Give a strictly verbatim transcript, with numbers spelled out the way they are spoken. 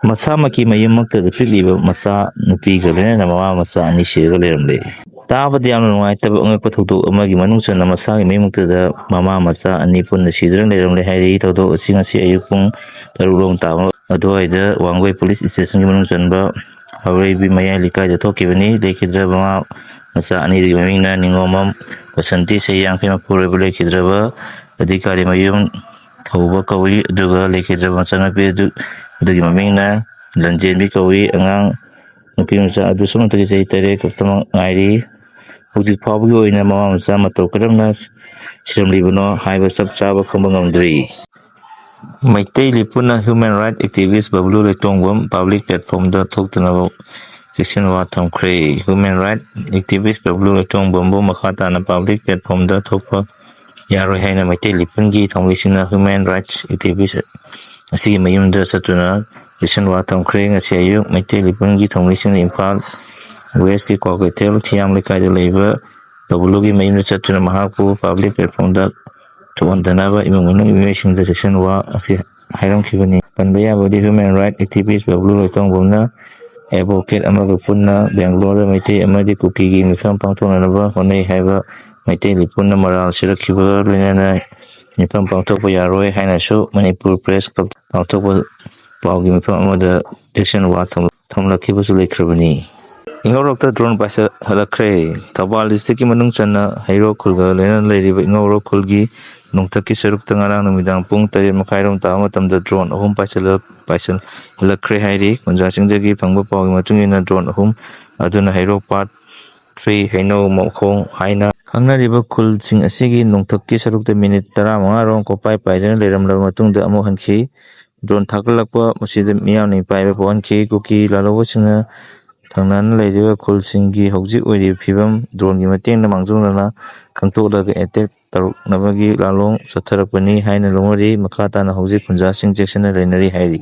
ꯃꯁꯥꯃꯛꯀꯤ ꯃꯌꯨꯝꯃꯛꯇꯗ ꯄꯤꯛꯂꯤꯕ ꯃꯆꯥ ꯅꯨꯄꯤꯒ ꯂꯣꯏꯅꯅ ꯃꯃꯥ ꯃꯆꯥ ꯑꯅꯤ ꯁꯤꯔꯒ ꯂꯩꯔꯝꯂꯦ꯫ ꯇꯥꯕꯗ ꯌꯥꯝꯅ ꯅꯨꯡꯉꯥꯏꯇꯕ ꯑꯉꯛꯄ ꯊꯧꯗꯣꯛ ꯑꯃꯒꯤ ꯃꯅꯨꯡ ꯆꯟꯅ ꯃꯁꯥꯒꯤ ꯃꯌꯨꯝꯃꯛꯇꯗ ꯃꯃꯥ ꯃꯆꯥ ꯑꯅꯤ ꯄꯨꯟꯅ ꯁꯤꯗꯨꯅ ꯂꯩꯔꯝꯂꯦ ꯍꯥꯏꯔꯤ꯫ ꯊꯧꯗꯣꯛ ꯑꯁꯤ ꯉꯁꯤ ꯑꯌꯨꯛ ꯄꯨꯡ ꯇꯔꯨꯛ ꯂꯣꯝ ꯇꯥꯕ ꯑꯗꯨꯋꯥꯏꯗ ꯋꯥꯡꯒꯣꯏ ꯄꯨꯂꯤꯁ ꯁ꯭ꯇꯦꯁꯟꯒꯤ ꯃꯅꯨꯡ ꯆꯟꯕ ꯍꯥꯎꯔꯩꯕꯤ ꯃꯌꯥꯏ ꯂꯩꯀꯥꯏꯗ ꯊꯣꯛꯈꯤꯕꯅꯤ꯫ ꯂꯩꯈꯤꯗ꯭ꯔꯕ ꯃꯃꯥ ꯃꯆꯥ ꯑꯅꯤꯗꯨꯒꯤ ꯃꯃꯤꯡꯅ ꯅꯤꯉꯣꯝꯕꯝ ꯕꯁꯟꯇꯤ, ꯆꯍꯤ ꯌꯥꯡꯈꯩ ꯃꯄꯨꯔꯣꯏꯕ, ꯂꯩꯈꯤꯗ꯭ꯔꯕ ꯑꯙꯤꯀꯥꯔꯤ ꯃꯌꯨꯝ ꯊꯧꯕ ꯀꯧꯏ꯫ ꯑꯗꯨꯒ ꯂꯩꯈꯤꯗ꯭ꯔꯕ ꯃꯆꯥꯅꯨꯄꯤ ꯑꯗꯨ, ꯑꯗꯨꯒꯤ ꯃꯃꯤꯡꯅ ꯂꯟꯖꯦꯟꯕꯤ ꯀꯧꯏ꯫ ꯑꯉꯥꯡ ꯅꯨꯄꯤ ꯃꯆꯥ ꯑꯗꯨ ꯁꯨꯞꯅꯇꯒꯤ ꯆꯍꯤ ꯇꯔꯦꯠ ꯈꯛꯇꯃꯛ ꯉꯥꯏꯔꯤ꯫ ꯍꯧꯖꯤꯛ ꯐꯥꯎꯕꯒꯤ ꯑꯣꯏꯅ ꯃꯃꯥ ꯃꯆꯥ ꯃꯇꯧ ꯀꯔꯝꯅ ꯁꯤꯔꯝꯂꯤꯕꯅꯣ ꯍꯥꯏꯕ ꯆꯞ ꯆꯥꯕ ꯈꯪꯕ ꯉꯝꯗ꯭ꯔꯤ꯫ Meitei ꯂꯤꯄꯨꯅ human right activist ꯕꯕꯂꯨ ꯂꯩꯇꯣꯡꯕꯝ public platformꯗ ꯊꯣꯛꯇꯅꯕ ꯆꯦꯛꯁꯤꯟꯋꯥ ꯊꯝꯈ꯭ꯔꯦ꯫ Human right activist ꯕꯕꯂꯨ ꯂꯩꯇꯣꯡꯕꯝꯕꯨ ꯃꯈꯥ ꯇꯥꯅ public platformꯗ ꯊꯣꯛꯄ ꯌꯥꯔꯣꯏ ꯍꯥꯏꯅ ꯃꯩꯇꯩ ꯂꯤꯄꯨꯒꯤ ꯊꯧꯃꯤꯁꯤꯡꯅ human rights activist ꯑꯁꯤꯒꯤ ꯃꯌꯨꯝꯗ ꯆꯠꯇꯨꯅ ꯆꯦꯛꯁꯤꯟꯋꯥ ꯊꯝꯈ꯭ꯔꯦ꯫ ꯉꯁꯤ ꯑꯌꯨꯛ ꯃꯩꯇꯩ ꯂꯤꯄꯨꯒꯤ ꯊꯧꯃꯤꯁꯤꯡꯅ ꯏꯝꯐꯥꯜ ꯋꯦꯁꯀꯤ ꯀ꯭ꯋꯥꯀꯩꯊꯦꯜ ꯊꯤꯌꯥꯝ ꯂꯩꯀꯥꯏꯗ ꯂꯩꯕ ꯕꯕꯂꯨꯒꯤ ꯃꯌꯨꯝꯗ ꯆꯠꯇꯨꯅ ꯃꯍꯥꯛꯄꯨ public platformꯗ ꯊꯣꯛꯍꯟꯗꯅꯕ ꯏꯃꯨꯡ ꯃꯅꯨꯡ ꯃꯤꯑꯣꯏꯁꯤꯡꯗ ꯆꯦꯛꯁꯤꯟꯋꯥ ꯑꯁꯤ ꯍꯥꯏꯔꯝꯈꯤꯕꯅꯤ꯫ ꯄꯟꯕ ꯌꯥꯕꯗꯤ, human right activist ꯕꯕꯂꯨ ꯂꯩꯇꯣꯡꯕꯝꯅ advocate ꯑꯃꯒ ꯄꯨꯟꯅ ꯕꯦꯡꯒ꯭ꯂꯣꯔꯗ ꯃꯩꯇꯩ ꯑꯃꯗꯤ ꯀꯨꯀꯤꯒꯤ ꯃꯤꯐꯝ ꯄꯥꯡꯊꯣꯛꯅꯅꯕ ꯍꯣꯠꯅꯩ ꯍꯥꯏꯕ ꯃꯩꯇꯩ ꯂꯤꯄꯨꯅ ꯃꯔꯥꯜ ꯁꯤꯔꯛꯈꯤꯕꯒ ꯂꯣꯏꯅꯅ ꯃꯤꯐꯝ ꯄꯥꯡꯊꯣꯛꯄ ꯌꯥꯔꯣꯏ ꯍꯥꯏꯅꯁꯨ ꯃꯅꯤꯄꯨꯔ ꯄ꯭ꯔꯦꯁ ꯀ꯭ꯂꯕ ꯄꯥꯡꯊꯣꯛꯄ ꯄꯥꯎꯒꯤ ꯃꯤꯐꯝ ꯑꯃꯗ ꯆꯦꯛꯁꯤꯟꯋꯥ ꯊꯝ-, ꯊꯝꯂꯛꯈꯤꯕꯁꯨ ꯂꯩꯈ꯭ꯔꯕꯅꯤ꯫ ꯏꯉꯧꯔꯣꯛꯇ ꯗ꯭ꯔꯣꯟ ꯄꯥꯏꯁꯤꯜꯂꯛꯈ꯭ꯔꯦ꯫ ꯊꯧꯕꯥꯜ ꯗꯤꯁꯇ꯭ꯔꯤꯛꯀꯤ ꯃꯅꯨꯡ ꯆꯟꯅ ꯍꯩꯔꯣꯛ ꯈꯨꯜꯒ ꯂꯣꯏꯅꯅ ꯂꯩꯔꯤꯕ ꯏꯉꯧꯔꯣꯛ ꯈꯨꯜꯒꯤ ꯅꯣꯡꯊꯛꯀꯤ ꯁꯔꯨꯛꯇ ꯉꯔꯥꯡ ꯅꯨꯃꯤꯗꯥꯡ ꯄꯨꯡ ꯇꯔꯦꯠ ꯃꯈꯥꯏꯔꯣꯝ ꯇꯥꯕ ꯃꯇꯝꯗ ꯗ꯭ꯔꯣꯟ ꯑꯍꯨꯝ ꯄꯥꯏꯁꯤꯜꯂꯛ-, ꯄꯥꯏꯁꯤꯜꯂꯛꯈ꯭ꯔꯦ ꯍꯥꯏꯔꯤ꯫ ꯈꯨꯟꯖꯥꯁꯤꯡꯗꯒꯤ ꯐꯪꯕ ꯄꯥꯎꯒꯤ ꯃꯇꯨꯡ ꯏꯟꯅ ꯗ꯭ꯔꯣꯟ ꯑꯍꯨꯝ ꯑꯗꯨꯅ ꯍꯩꯔꯣꯛ ꯄꯥꯔꯠ ꯊ꯭ꯔꯤ ꯍꯩꯅꯧ ꯃꯈꯣꯡ ꯍꯥꯏꯅ ꯈꯪꯅꯔꯤꯕ ꯈꯨꯜꯁꯤꯡ ꯑꯁꯤꯒꯤ ꯅꯣꯡꯊꯛꯀꯤ ꯁꯔꯨꯛꯇ ꯃꯤꯅꯤꯠ ꯇꯔꯥꯃꯉꯥ ꯔꯣꯝ ꯀꯣꯄꯥꯏ ꯄꯥꯏꯗꯨꯅ ꯂꯩꯔꯝꯂꯕ ꯃꯇꯨꯡꯗ ꯑꯃꯨꯛ ꯍꯟꯈꯤ꯫ ꯗ꯭ꯔꯣꯟ ꯊꯥꯒꯠꯂꯛꯄ ꯃꯁꯤꯗ ꯃꯤꯌꯥꯝꯅ ꯃꯤꯄꯥꯏꯕ ꯄꯣꯛꯍꯟꯈꯤ꯫ ꯀꯨꯀꯤ ꯂꯥꯜꯍꯧꯕꯁꯤꯡꯅ ꯊꯪꯅꯅ ꯂꯩꯔꯤꯕ ꯈꯨꯜꯁꯤꯡꯒꯤ ꯍꯧꯖꯤꯛ ꯑꯣꯏꯔꯤꯕ ꯐꯤꯕꯝ ꯗ꯭ꯔꯣꯟꯒꯤ ꯃꯇꯦꯡꯅ ꯃꯥꯡꯖꯧꯅꯅ ꯈꯪꯗꯣꯛꯂꯒ ꯑꯦꯇꯦꯛ ꯇꯧꯔꯛꯅꯕꯒꯤ ꯂꯥꯂꯣꯡ ꯆꯠꯊꯔꯛꯄꯅꯤ ꯍꯥꯏꯅ ꯂꯧꯅꯔꯤ꯫ ꯃꯈꯥ ꯇꯥꯅ ꯍꯧꯖꯤꯛ ꯈꯨꯟꯖꯥꯁꯤꯡ ꯆꯦꯛꯁꯤꯟꯅ ꯂꯩꯅꯔꯤ ꯍꯥꯏꯔꯤ꯫